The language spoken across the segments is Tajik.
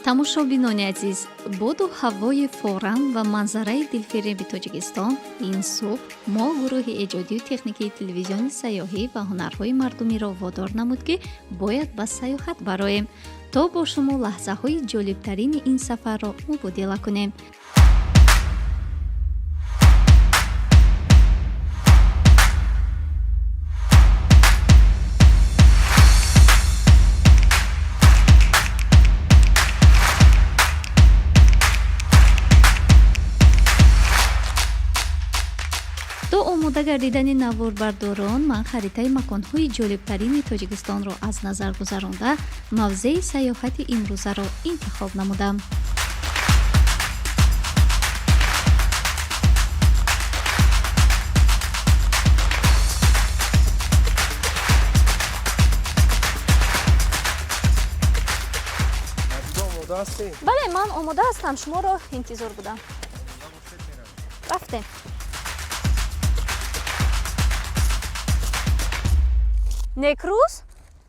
Тамошобинони азиз, боду ҳавои форам ва манзараи дилфиреби Тоҷикистон ин субҳ мо, гурӯҳи эҷодию техникии Телевизиони сайёҳӣ ва ҳунарҳои мардумиро водор намуд, ки бояд ба сайёҳат бароем, то бо шумо лаҳзаҳои ҷолибтарини ин сафарро мубодила кунем. То омода гардидани наворбардорон ман харитаи маконҳои ҷолибтарини Тоҷикистонро аз назар гузаронда, мавзеи сайёҳати имрӯзаро интихоб намудам. Наҷиба, омода ҳастем? Бале, ман омода ҳастам, шуморо интизор будам. Рафтем. Некрӯз.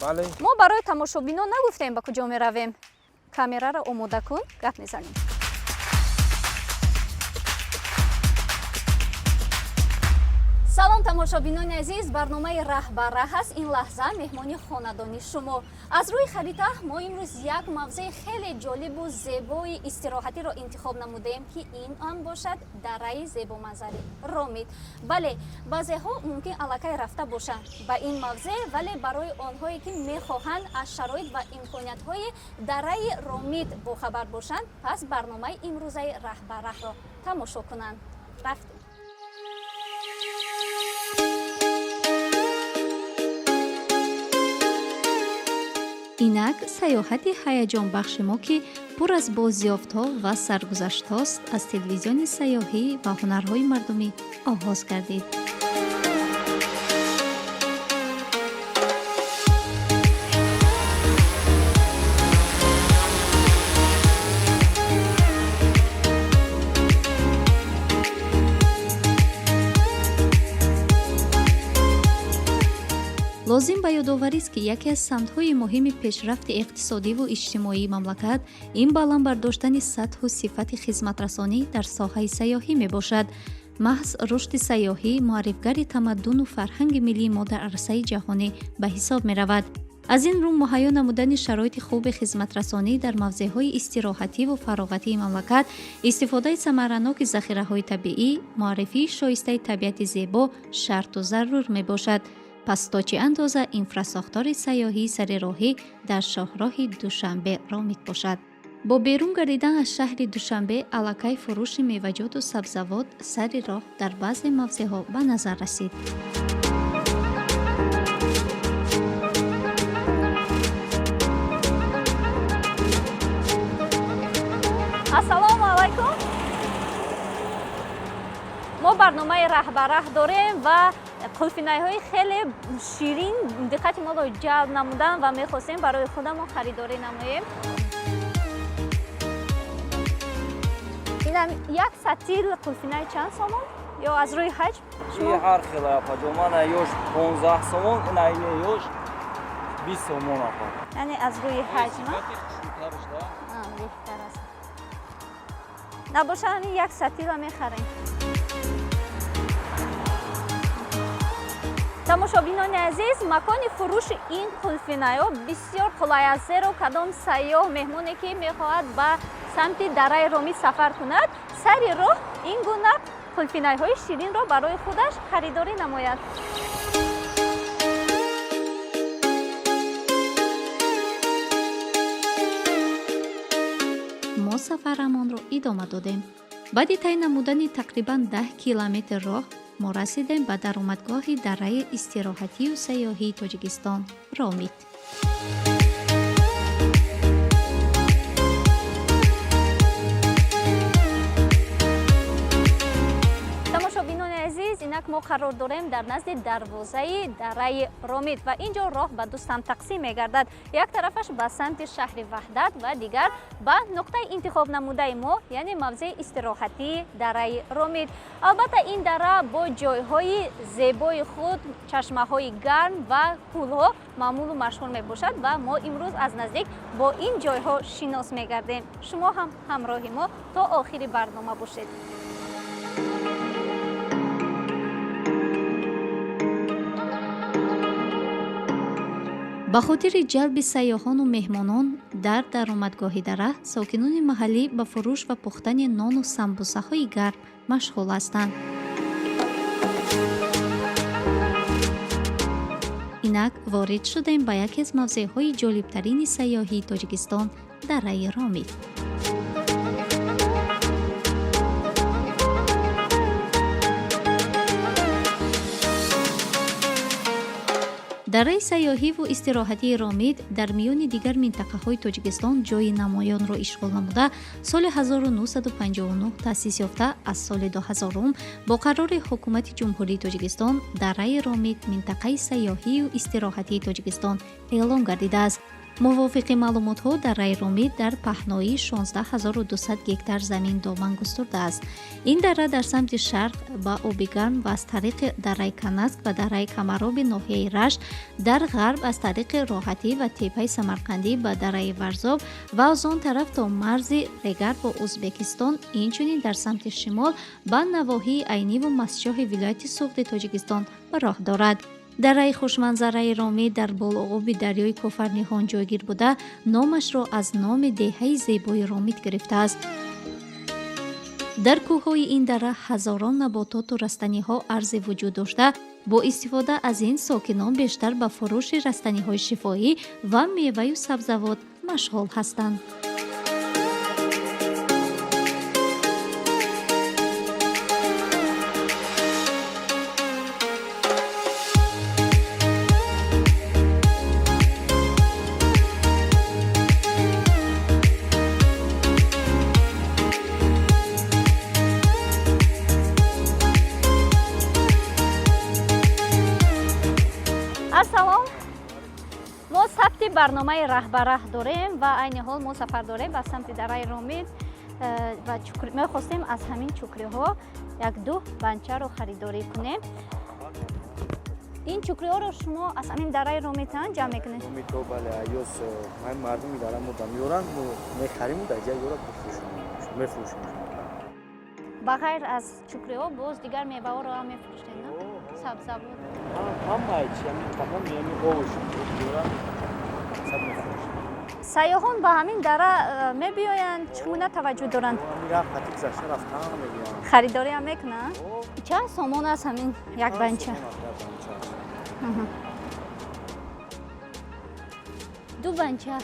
Бале. Мо барои тамошобинон нагуфтем, ба куҷо меравем. Камераро омода кун, гап мезанем. Салом, тамошобинони азиз! Барномаи «Раҳ ба раҳ» аст. Ин лаҳза меҳмони хонадони шумо. Аз рӯи харита мо имрӯз як мавзеи хеле ҷолибу зебои истироҳатиро интихоб намудаем, ки ин он бошад дараи зебоманзари Ромит. Бале, баъзеҳо мумкин аллакай рафта бошанд ба ин мавзеъ, вале барои онҳое, ки мехоҳанд аз шароит ва имкониятҳои дараи Ромит бохабар бошанд, пас барномаи имрӯзаи «Раҳ ба раҳро» тамошо кунанд. Рафтем. Инак сайёҳати ҳаяҷонбахши мо, ки пур аз бозёфтҳо ва саргузаштҳост, аз Телевизиони сайёҳӣ ва ҳунарҳои мардумӣ оғоз гардид. Лозим ба ёдоварист, ки яке аз самтҳои муҳими пешрафти иқтисодиву иҷтимоии мамлакат ин баланд бардоштани сатҳу сифати хизматрасонӣ дар соҳаи сайёҳӣ мебошад. Маҳз рушди сайёҳӣ муаррифгари тамаддуну фарҳанги миллии мо дар арсаи ҷаҳонӣ ба ҳисоб меравад. Аз ин рӯ, муҳайё намудани шароити хуби хизматрасонӣ дар мавзеъҳои истироҳативу фароғатии мамлакат, истифодаи самараноки захираҳои табиӣ, муаррифии шоистаи табиати зебо шарту зарур мебошад. Пас то чӣ андоза инфрасохтори сайёҳии сарироҳӣ дар шоҳроҳи Душанбе Ромит бошад. Бо берун гардидан аз шаҳри Душанбе аллакай фурӯши меваҷоту сабзавот сари роҳ дар баъзе мавзеъҳо ба назар расид. Ассалому алайкум! Мо барномаи «Раҳ ба раҳ» дорем ва қулфинайҳои хеле ширин диққати моро ҷалб намуданд ва мехостем барои худамон харидорӣ намоем. Инам як сатил қулфинай чанд сомон ё аз рӯи ҳаҷм? И ҳар хела, апаҷон. Мана ёш 15 сомон, ина ине ёш 20 сомон, апа. Яъне аз рӯи ҳаҷм беҳтар аст. Набошад, ҳамин як сатила мехарем. Тамошобинони азиз, макони фурӯши ин қулфинаё бисёр қулай аст, зеро кадом сайёҳ, меҳмоне, ки мехоҳад ба самти дараи Ромит сафар кунад, сари роҳ ин гуна қулфинайҳои ширинро барои худаш харидорӣ намояд. Мо сафарамонро идома додем. Баъди тай намудани тақрибан 10 километр роҳ мо расидем ба даромадгоҳи дараи истироҳатию сайёҳии Тоҷикистон Ромит. Тамошобинони азиз, инак Мо қарор дорем дар назди дарвозаи дараи Ромит ва ин ҷо роҳ ба ду самт тақсим мегардад. Як тарафаш ба самти шаҳри Ваҳдат ва дигар ба нуқтаи интихобнамудаи мо, яъне мавзеи истироҳатии дараи Ромит. Албатта, ин дара бо ҷойҳои зебои худ, чашмаҳои гарм ва кӯлҳо маъмулу машҳур мебошад ва мо имрӯз аз наздик бо ин ҷойҳо шинос мегардем. Шумо ҳам ҳамроҳи мо то охири барнома бошед. Ба хотири ҷалби сайёҳону меҳмонон дар даромадгоҳи дара сокинони маҳаллӣ ба фурӯш ва пухтани нону самбусаҳои гарм машғул ҳастанд. Инак ворид шудем ба яке аз мавзеъҳои ҷолибтарини сайёҳии Тоҷикистон, дараи Ромит. Дараи сайёҳиву истироҳатии Ромит дар миёни дигар минтақаҳои Тоҷикистон ҷойи намоёнро ишғол намуда, соли 1959 таъсис ёфта, аз соли 2000 бо қарори Ҳукумати Ҷумҳурии Тоҷикистон дараи Ромит минтақаи сайёҳию истироҳатии Тоҷикистон эълон гардидааст. Мувофиқи маълумотҳо, дараи Ромит дар паҳноии 16 200 гектар замин доман густурдааст. Ин дара дар самти шарқ ба Оби Гарм ва аз тариқи дараи Канаск ба дараи Камароби ноҳияи Рашт, дар ғарб аз тариқи Роҳатӣ ва Теппаи Самарқандӣ ба дараи Варзоб ва аз он тараф то марзи Регар бо Ӯзбекистон, инчунин дар самти шимол ба навоҳии Айниву Мастчоҳи вилояти Суғди Тоҷикистон роҳ дорад. Дараи хушманзараи Ромит дар болооби дарёи Кофарниҳон ҷойгир буда, номашро аз номи деҳаи зебои Ромит гирифтааст. Дар кӯҳҳои ин дара ҳазорон набототу растаниҳо арзи вуҷуд дошта, бо истифода аз ин сокинон бештар ба фурӯши растаниҳои шифоӣ ва меваю сабзавот машғул ҳастанд. Ассалом, мо сабти барномаи «Раҳбараҳ» дорем ва айни ҳол мо сафар дорем ба самти дараи Ромит ва мехостем аз ҳамин чукриҳо як-ду банчаро харидорӣ кунем. Ин чукриҳоро шумо аз ҳамин дараи Ромитан ҷамъ мекунед? Ромито, бале, аёс ҳамин мардуми дара мо да меоранд, мо мехарим, дар ҷай ёра мефурӯшем. Ба ғайр аз чукриҳо боз дигар меваҳоро ҳам мефурӯшед, на, сабзавот? Ҳамаи чи, ҳамин тамоми ҳамин овош меоранд, саб мефурӯшем. Сайёҳон ба ҳамин дара мебиёянд, чӣ гуна таваҷҷӯҳ доранд? Ҳамин рафт қати гузашта рафтан мегӯянд. Харидорӣ ҳам мекунанд? Чанд сомон аст ҳамин як банча? Ду банча.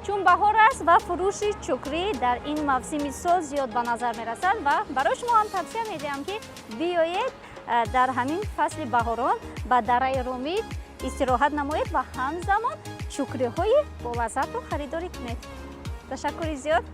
Чун баҳор аст ва фурӯши чукрӣ дар ин мавсими сол зиёд ба назар мерасад ва барои шумо ҳам тавсия медиҳам, ки биёед дар ҳамин фасли баҳорон ба дараи Ромит истироҳат намоед ва ҳамзамон чукриҳои болаззатро харидорӣ кунед. Ташаккури зиёд.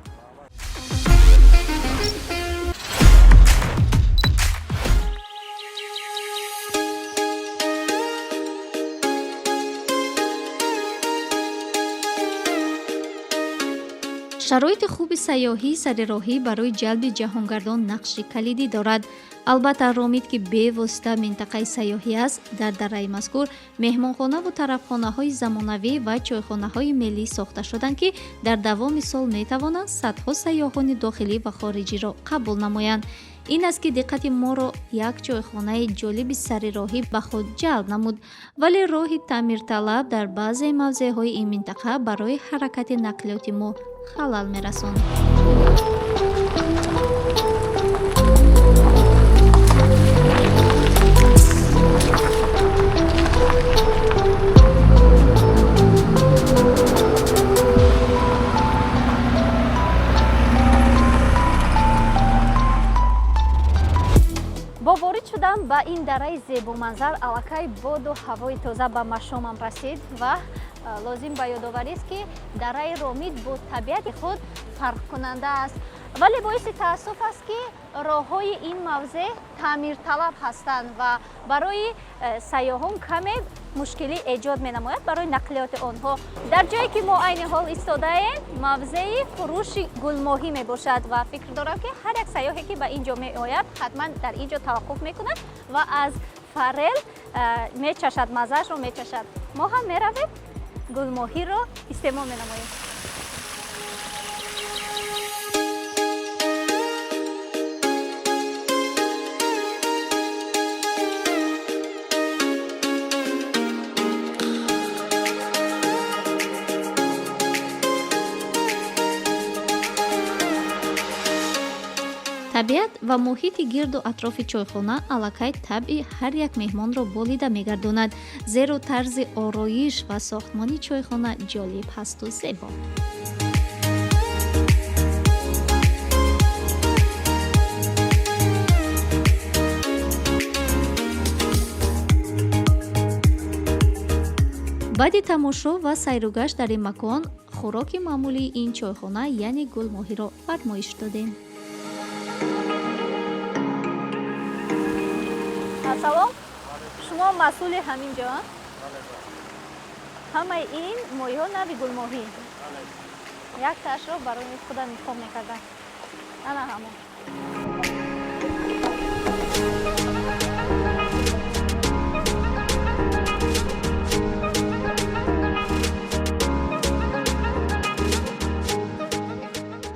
Шароити хуби сайёҳии сарироҳӣ барои ҷалби ҷаҳонгардон нақши калидӣ дорад. Албатта, Ромит, ки бевосита минтақаи сайёҳӣ аст, дар дараи мазкур меҳмонхонаву тарабхонаҳои замонавӣ ва чойхонаҳои миллӣ сохта шуданд, ки дар давоми сол метавонанд садҳо сайёҳони дохилӣ ва хориҷиро қабул намоянд. Ин аст, ки диққати моро як чойхонаи ҷолиби сарироҳӣ ба худ ҷалб намуд, вале роҳи таъмирталаб дар баъзе мавзеъҳои ин минтақа барои ҳаракати нақлиёти мо халал мерасонд. Бо ворид шудан ба ин дараи зебоманзар аллакай боду ҳавои тоза ба машомам расид ва Лозим ба ёдоварист, ки дараи Ромит бо табиати худ фарқкунанда аст, вале боиси таассуф аст, ки роҳҳои ин мавзеъ таъмирталаб ҳастанд ва барои сайёҳон каме мушкилӣ эҷод менамояд барои нақлиёти онҳо. Дар ҷое ки мо айни ҳол истодаем, мавзеи фурӯши гулмоҳӣ мебошад ва фикр дорам, ки ҳар як сайёҳе, ки ба ин ҷо меояд, ҳатман дар ин ҷо таваққуф мекунад ва аз форел мечашад, маззаашро мечашад. Мо ҳам меравем, гулмоҳиро истеъмол менамоем. Табиат ва муҳити гирду атрофи чойхона аллакай табъи ҳар як меҳмонро болида мегардонад, зеро тарзи ороиш ва сохтмони чойхона ҷолиб ҳасту зебо. Баъди тамошо ва сайругашт дар ин макон, хӯроки маъмулии ин чойхона, яъне гулмоҳиро фармоиш додем. Салом, шумо масъули ҳамин ҷо? Ҳамаи ин моҳиҳо нави гулмоҳӣ. Яктаашро барои худам интихоб мекардам, ана ҳамон.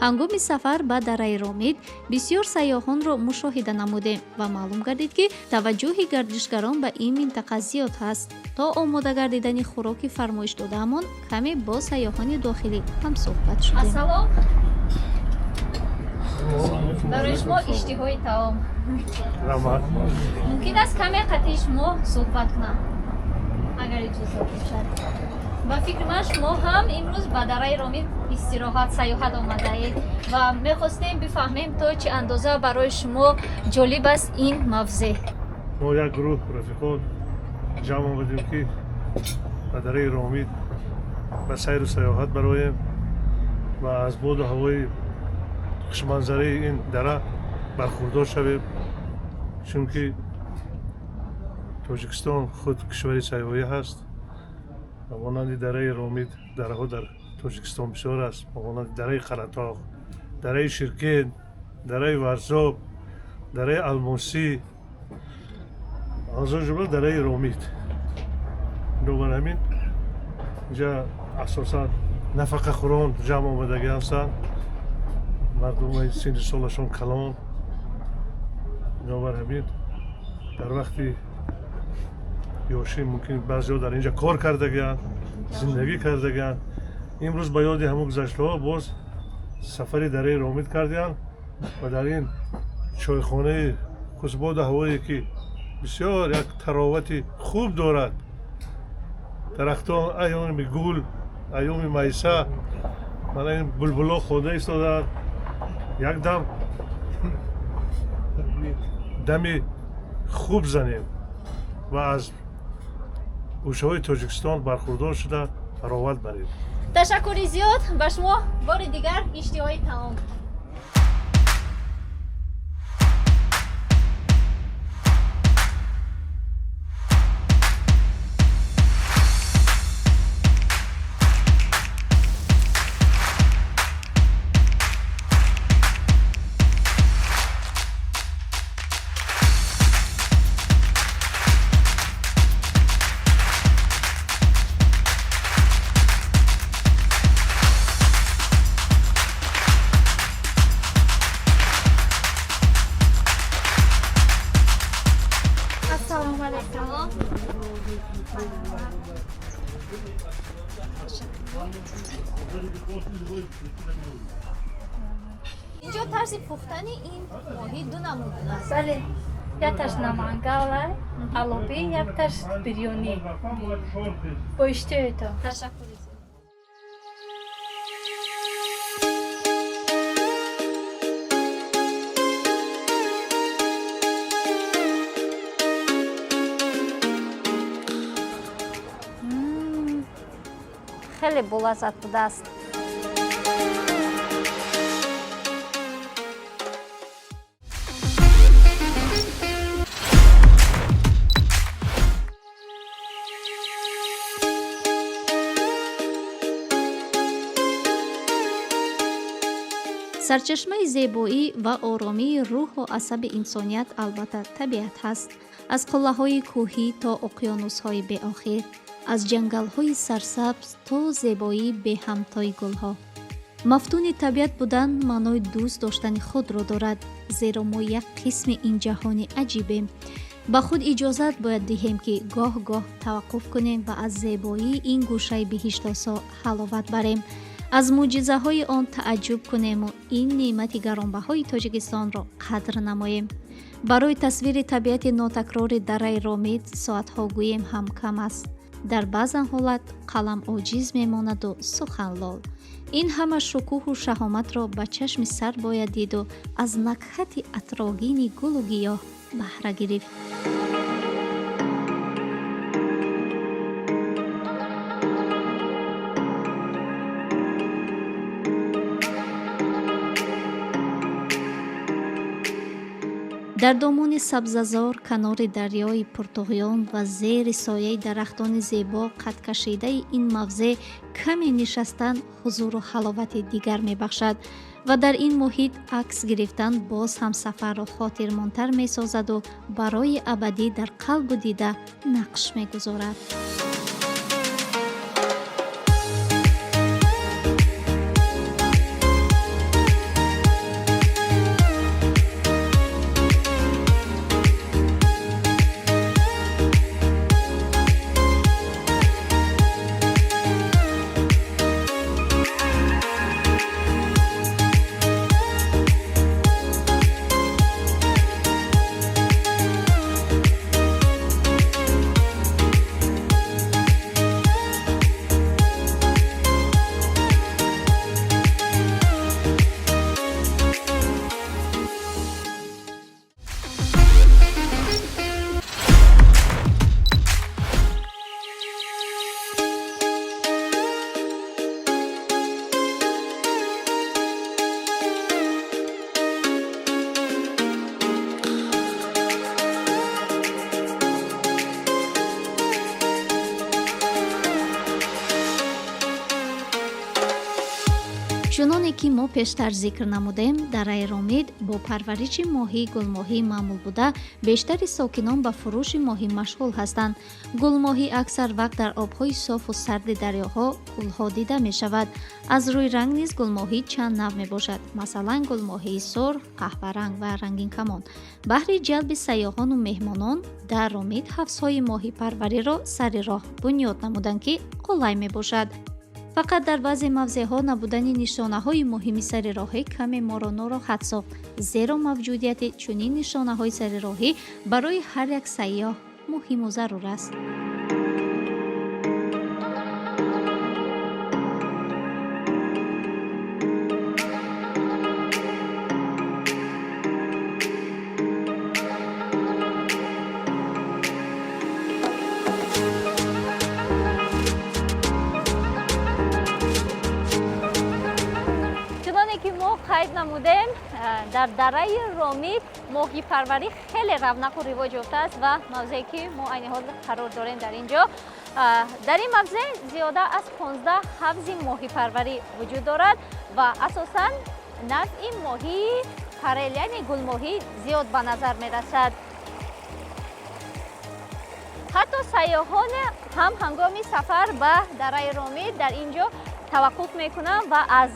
Ҳангоми сафар ба дараи Ромит бисёр сайёҳонро мушоҳида намудем ва маълум гардид, ки таваҷҷӯҳи гардишгарон ба ин минтақа зиёд ҳаст. То омода гардидани хӯроки фармоиш додаамон, каме бо сайёҳони дохилӣ ҳамсӯҳбат шудем. Ассалом, барои шумо иштиҳои таом. Мумкин аст каме қатъи шумо суҳбат кунам, агар иҷоза бошад? Ба фикри ман, шумо ҳам имрӯз ба дараи Ромит истироҳат, сайёҳат омадаед ва мехостем бифаҳмем, то чӣ андоза барои шумо ҷолиб аст ин мавзеъ. Мо як гурӯҳ рафиқон ҷамъ омадем, ки ба дараи Ромит ба сайру сайёҳат бароем ва аз боду ҳавои хушманзараи ин дара бархурдор шавем, чунки Тоҷикистон худ кишвари сайёҳӣ ҳаст ва монанди дараи Ромит дараҳо дар Тоҷикистон бисёр аст, монанди дараи Қаратоғ, дараи Ширкен, дараи Варзоб, дараи Алмосӣ, аз он ҷумла дараи Ромит. Бинобар ҳамин инҷа асосан нафақахӯрон ҷамъ омадагӣ ҳастанд, мардуми синни солашон калон. Бинобар ҳамин дар вақти ёшӣ мумкин баъзеҳо дар инҷа кор кардагианд, зиндагӣ кардагианд. Имрӯз ба ёди ҳамон гузаштаҳо боз сафари дараи Ромит кардианд ва дар ин чойхонаи хушбоду ҳавое, ки бисёр як таровати хуб дорад, дарахтон айёми гул, айёми майса, мана ин булбуло хонда истодаанд, як дам дами хуб занем ва аз гӯшаҳои Тоҷикистон бархурдор шуда, тароват барем. Ташаккури зиёд ба шумо, бори дигар иштиҳои таом. Ассалому алайкум. Салом. Инҷо тарзи пухтани ин моҳӣ ду намуд аст. Бале, якташ на мангала, алоби, якташ бирёнӣ. Бо иштиҳоето. Ташаккури зиёд. Хеле болаззат будааст. Сарчашмаи зебоӣ ва оромии рӯҳу асаби инсоният, албатта, табиат ҳаст. Аз қуллаҳои кӯҳӣ то уқёнусҳои беохир, аз ҷангалҳои сарсабз то зебоии беҳамтои гулҳо. Мафтуни табиат будан маънои дӯст доштани худро дорад, зеро мо як қисми ин ҷаҳони аҷибем. Ба худ иҷозат бояд диҳем, ки гоҳ-гоҳ таваққуф кунем ва аз зебоии ин гӯшаи биҳиштосо ҳаловат барем, аз мӯъҷизаҳои он тааҷҷуб кунему ин неъмати гаронбаҳои Тоҷикистонро қадр намоем. Барои тасвири табиати нотакрори дараи Ромид соатҳо гӯем ҳам кам аст. Дар баъзан ҳолат қалам оҷиз мемонаду сухан лол. Ин ҳама шукӯҳу шаҳоматро ба чашми сар бояд диду аз накҳати атрогини гулу гиёҳ баҳра гирифт. Дар домони сабзазор, канори дарёи пуртуғён ва зери сояи дарахтони зебо қадкашидаи ин мавзеъ каме нишастан ҳузуру ҳаловати дигар мебахшад ва дар ин муҳит акс гирифтан боз ҳам сафарро хотирмонтар месозаду барои абадӣ дар қалбу дида нақш мегузорад. Чуноне ки мо пештар зикр намудем, дараи Ромид бо парвариши моҳии гулмоҳӣ маъмул буда, бештари сокинон ба фурӯши моҳӣ машғул ҳастанд. Гулмоҳӣ аксар вақт дар обҳои софу сарди дарёҳо, кӯлҳо дида мешавад. Аз рӯи ранг низ гулмоҳӣ чанд нав мебошад, масалан, гулмоҳии сурх, қаҳваранг ва рангинкамон. Баҳри ҷалби сайёҳону меҳмонон дар Ромид ҳавзҳои моҳипарвариро сари роҳ бунёд намуданд, ки қулай мебошад. Фақат дар баъзе мавзеъҳо набудани нишонаҳои муҳими сари роҳӣ каме моро нороҳат сохт, зеро мавҷудияти чунин нишонаҳои сари роҳӣ барои ҳар як сайёҳ муҳиму зарур аст. Чуноне ки мо қайд намудем, дар дараи Ромид моҳипарварӣ хеле равнақу ривоҷ ёфтааст ва мавзее ки мо айни ҳол қарор дорем дар ин ҷо, дар ин мавзеъ зиёда аз 15 ҳавзи моҳипарварӣ вуҷуд дорад ва асосан навъи моҳии форель, яъне гулмоҳӣ, зиёд ба назар мерасад. Ҳатто сайёҳон ҳам ҳангоми сафар ба дараи Ромид дар ин ҷо таваққуф мекунанд ва аз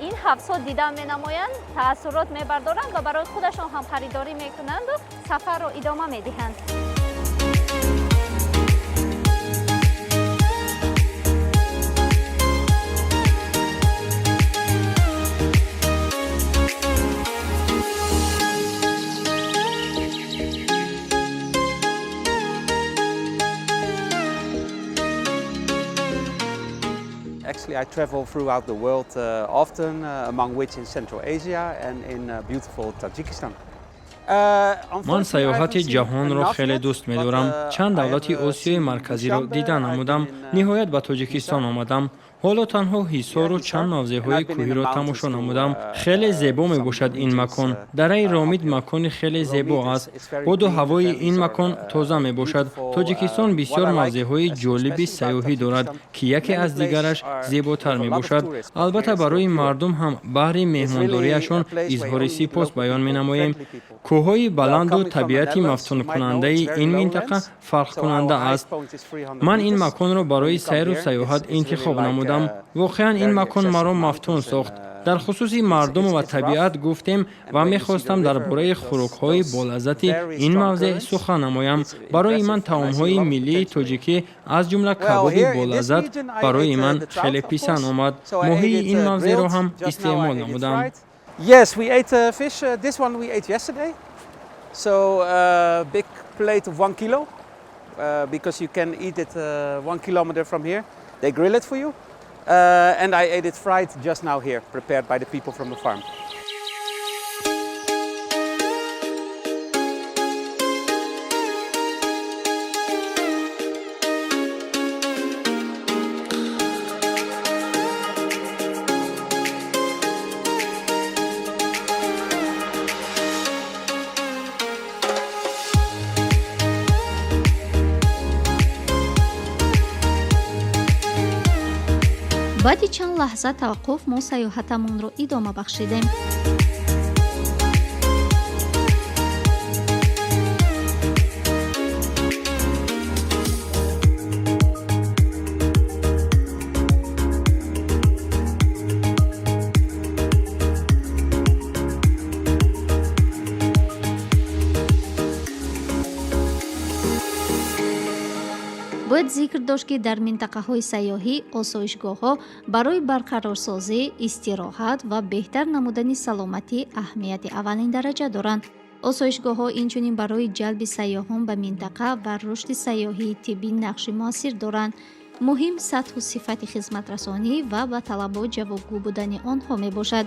ин ҳавзҳо дида менамоянд, таассурот мебардоранд ва барои худашон ҳам харидорӣ мекунанду сафарро идома медиҳанд. Actually, I travel throughout the world often, among which in Central Asia and in beautiful Tajikistan. Ман сайёҳати ҷаҳонро хеле дӯст медорам. Чанд давлати Осиёи Марказиро дида намудам. Ниҳоят ба Тоҷикистон омадам. Ҳоло танҳо Ҳисору чанд мавзеъҳои кӯҳиро тамошо намудам. Хеле зебо мебошад ин макон. Дараи Ромид макони хеле зебо аст. Боду ҳавои ин макон тоза мебошад. Тоҷикистон бисёр мавзеъҳои ҷолиби сайёҳӣ дорад, ки яке аз дигараш зеботар мебошад. Албатта, барои мардум ҳам баҳри меҳмондориашон изҳори сипос баён менамоем. Кӯҳҳои баланду табиати мафтункунандаи ин минтақа фарқкунанда аст. Ман ин маконро барои сайру сайёҳат интихоб намудам. Воқеан, ин макон маро мафтун сохт. Дар хусуси мардум ва табиат гуфтем ва мехостам дар бораи хӯрокҳои болаззати ин мавзеъ сухан намоям. Барои ман таомҳои миллии тоҷикӣ, аз ҷумла кабоби болаззат, барои ман хеле писанд омад. Моҳии ин мавзеъро ҳам истеъмол намудам. Yes, we ate fish. This one we ate yesterday. So big plate of 1 kilo, because you can eat it 1 kilometer from here. They grill it for you. And I ate it fried just now here, prepared by the people from the farm. Баъди чанд лаҳза таваққуф мо сайёҳатамонро идома бахшидем. Бояд зикр дошт, ки дар минтақаҳои сайёҳӣ осоишгоҳҳо барои барқарорсозӣ, истироҳат ва беҳтар намудани саломатӣ аҳамияти аввалин дараҷа доранд. Осоишгоҳҳо инчунин барои ҷалби сайёҳон ба минтақа ва рушди сайёҳии тиббӣ нақши муассир доранд. Муҳим сатҳу сифати хизматрасонӣ ва ба талабот ҷавобгӯ будани онҳо мебошад.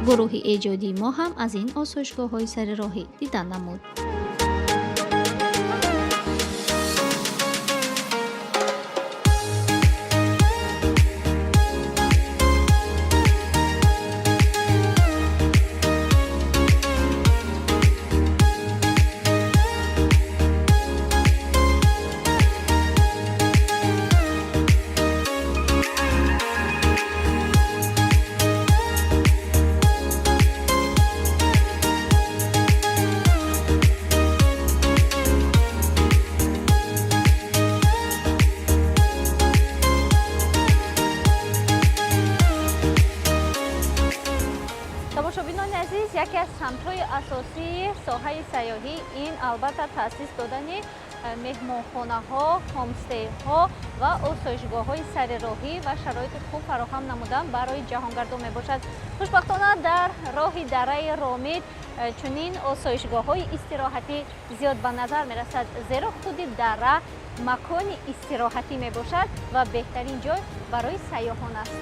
Гурӯҳи эҷодии мо ҳам аз ин осоишгоҳҳои сари роҳӣ дидан намуд. Тамошобинони азиз, яке аз самтҳои асосии соҳаи сайёҳӣ ин, албатта, таъсис додани меҳмонхонаҳо, ҳомстейҳо ва осоишгоҳҳои сарироҳӣ ва шароити хуб фароҳам намудан барои ҷаҳонгардон мебошад. Хушбахтона, дар роҳи дараи Ромид чунин осоишгоҳҳои истироҳатӣ зиёд ба назар мерасад, зеро худи дара макони истироҳатӣ мебошад ва беҳтарин ҷой барои сайёҳон аст.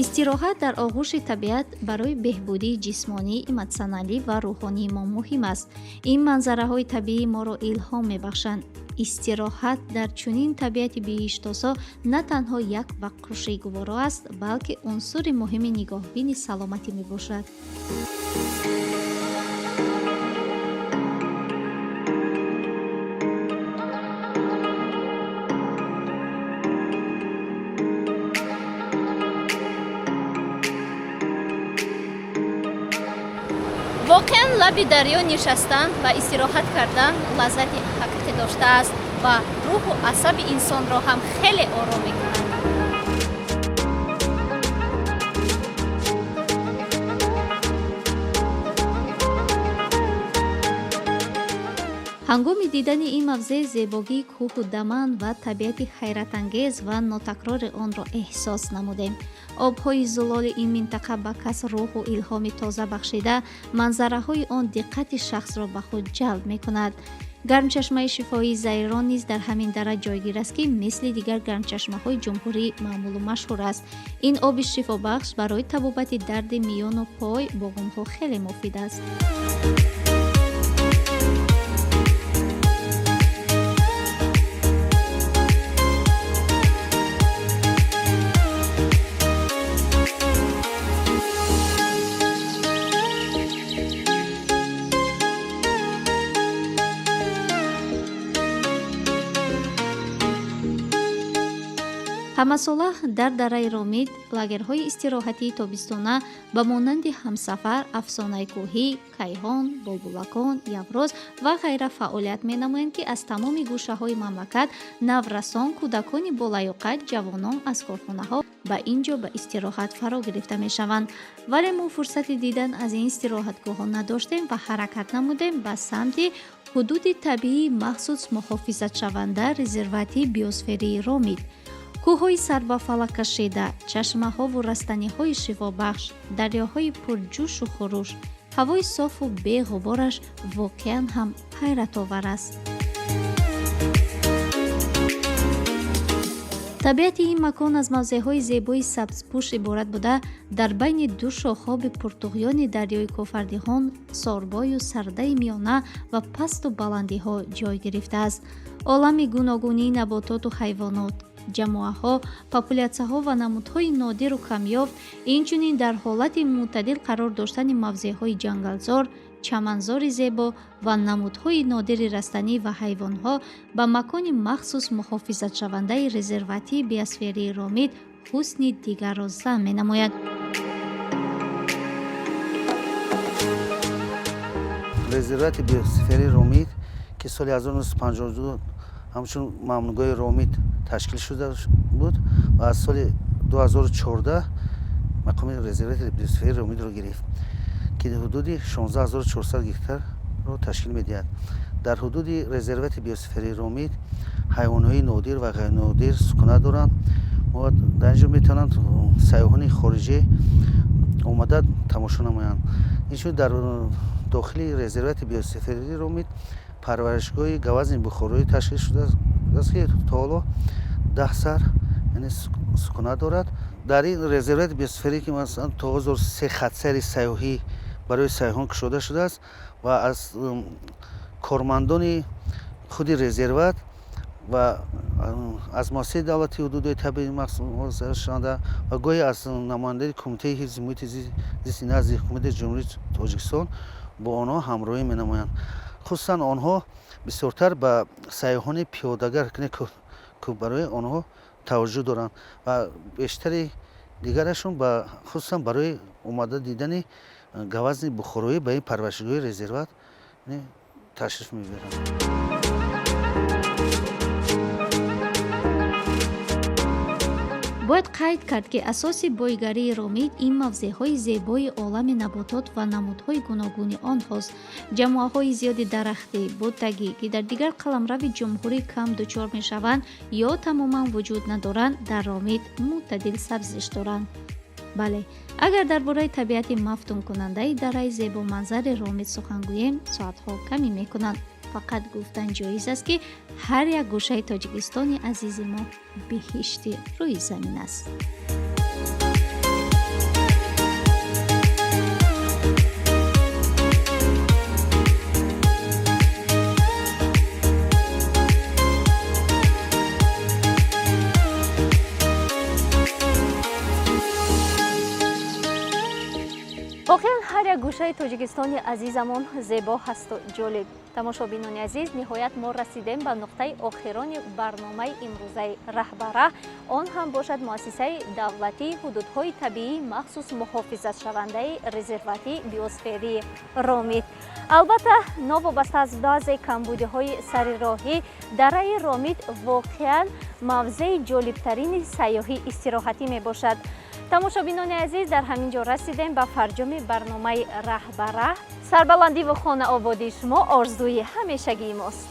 Истироҳат дар оғӯши табиат барои беҳбудии ҷисмонӣ, эмотсионалӣ ва рӯҳонии мо муҳим аст. Ин манзараҳои табиӣ моро илҳом мебахшанд. Истироҳат дар чунин табиати биҳиштосо на танҳо як вақтхушии гуворо аст, балки унсури муҳими нигоҳбини саломатӣ мебошад. Воқеан, лаби дарё нишастан ва истироҳат кардан лаззати ҳақиқӣ доштааст ва рӯҳу асаби инсонро ҳам хеле ором мекунад. Ҳангоми дидани ин мавзеъ зебогии кӯҳу даман ва табиати ҳайратангез ва нотакрори онро эҳсос намудем. Обҳои зулоли ин минтақа ба кас рӯҳу илҳоми тоза бахшида, манзараҳои он диққати шахсро ба худ ҷалб мекунад. Гармчашмаи шифоии Зайрон низ дар ҳамин дара ҷойгир аст, ки мисли дигар гармчашмаҳои ҷумҳурӣ маъмулу машҳур аст. Ин оби шифобахш барои табобати дарди миёну пой буғумҳо хеле муфид аст. Ҳамасола дар дараи Ромид лагерҳои истироҳатии тобистона ба монанди Ҳамсафар, Афсонаи кӯҳӣ, Кайҳон, Булбулакон, Явроз ва ғайра фаъолият менамоянд, ки аз тамоми гӯшаҳои мамлакат наврасон, кӯдакони болаёқат, ҷавонон аз корхонаҳо ба ин ҷо ба истироҳат фаро гирифта мешаванд. Вале мо фурсати дидан аз ин истироҳатгоҳҳо надоштем ва ҳаракат намудем ба самти ҳудуди табиии махсус муҳофизатшаванда, резервати биосферии Ромид. Кӯҳҳои сарбафалак кашида, чашмаҳову растаниҳои шифобахш, дарёҳои пурҷӯшу хуруш, ҳавои софу беғубораш воқеан ҳам ҳайратовар аст. Табиати ин макон аз мавзеъҳои зебои сабзпӯш иборат буда, дар байни ду шохоби пуртуғёни дарёи Кофардиҳон, Сорбою Сардаи Миёна ва пасту баландиҳо ҷой гирифтааст. Олами гуногунии набототу ҳайвонот, ҷамоаҳо, популятсияҳо ва намудҳои нодиру камёфт, инчунин дар ҳолати мӯътадил қарор доштани мавзеъҳои ҷангалзор, чаманзори зебо ва намудҳои нодири растанӣ ва ҳайвонҳо ба макони махсус муҳофизатшавандаи резерватии биосферии Ромид ҳусни дигарро зам менамояд. Резервати биосферии Ромид, ки соли 1952 ҳамчун мамнӯъгоҳи Ромид ташкил шуда буд ва аз соли 2014 мақоми резервати биосферии Ромидро гирифт, ки ҳудуди 16400 гектарро ташкил медиҳад. Дар ҳудуди резервати биосферии Ромид ҳайвонҳои нодир ва ғайрнодир сукунат доранд. Дар ин ҷо метавонанд сайёҳони хориҷӣ омада тамошо намоянд. Инчунин дар дохили резервати биосферии Ромид парваришгоҳи гавазни бухороӣ ташкил шудааст, ки то ҳоло 10 сар, яъне, сукунат дорад. Дар ин резервати биосферӣ, ки масалан то ҳозир се хатсайри сайёҳӣ барои сайёҳон кушода шудааст ва аз кормандони худи резерват ва аз муассисаи давлатии ҳудудҳои табиӣ махсусшаванда ва гоҳе аз намояндаи Кумитаи ҳифзи муҳити зисти назди Ҳукумати Ҷумҳурии Тоҷикистон бо онҳо ҳамроҳӣ менамоянд. Хусусан онҳо бисёртар ба сайёҳони пиёдагар барои онҳо таваҷҷӯҳ доранд ва бештари дигарашон хусусан барои омада дидани гавазни бухороӣ ба ин парваришгоҳи резерват ташриф мебаранд. Бояд қайд кард, ки асоси бойгарии Ромид ин мавзеъҳои зебои олами наботот ва намудҳои гуногуни онҳост. Ҷамоаҳои зиёди дарахтӣ, буттагӣ, ки дар дигар қаламрави ҷумҳурӣ кам дучор мешаванд ё тамоман вуҷуд надоранд, дар Ромид мӯътадил сабзиш доранд. Бале, агар дар бораи табиати мафтункунандаи дараи зебоманзари Ромид сухан гӯем, соатҳо камӣ мекунанд. Фақат гуфтан ҷоиз аст, ки ҳар як гӯшаи Тоҷикистони азизи мо биҳишти рӯи замин аст. Воқеан, ҳар як гӯшаи Тоҷикистони азизамон зебо ҳасту ҷолиб. Тамошобинони азиз, ниҳоят мо расидем ба нуқтаи охирони барномаи имрӯзаи Раҳбараҳ. Он ҳам бошад муассисаи давлатии ҳудудҳои табиии махсус муҳофизатшавандаи резерватии биосферии Ромид. Албатта, новобаста аз баъзе камбудиҳои сари роҳӣ, дараи Ромид воқеан мавзеи ҷолибтарини сайёҳӣ истироҳатӣ мебошад. Тамошобинони азиз, дар ҳамин ҷо расидем ба фарҷоми барнома. Барномаи «Раҳ ба раҳ». Сарбаландиву хонаободии шумо орзуи ҳамешагии мост.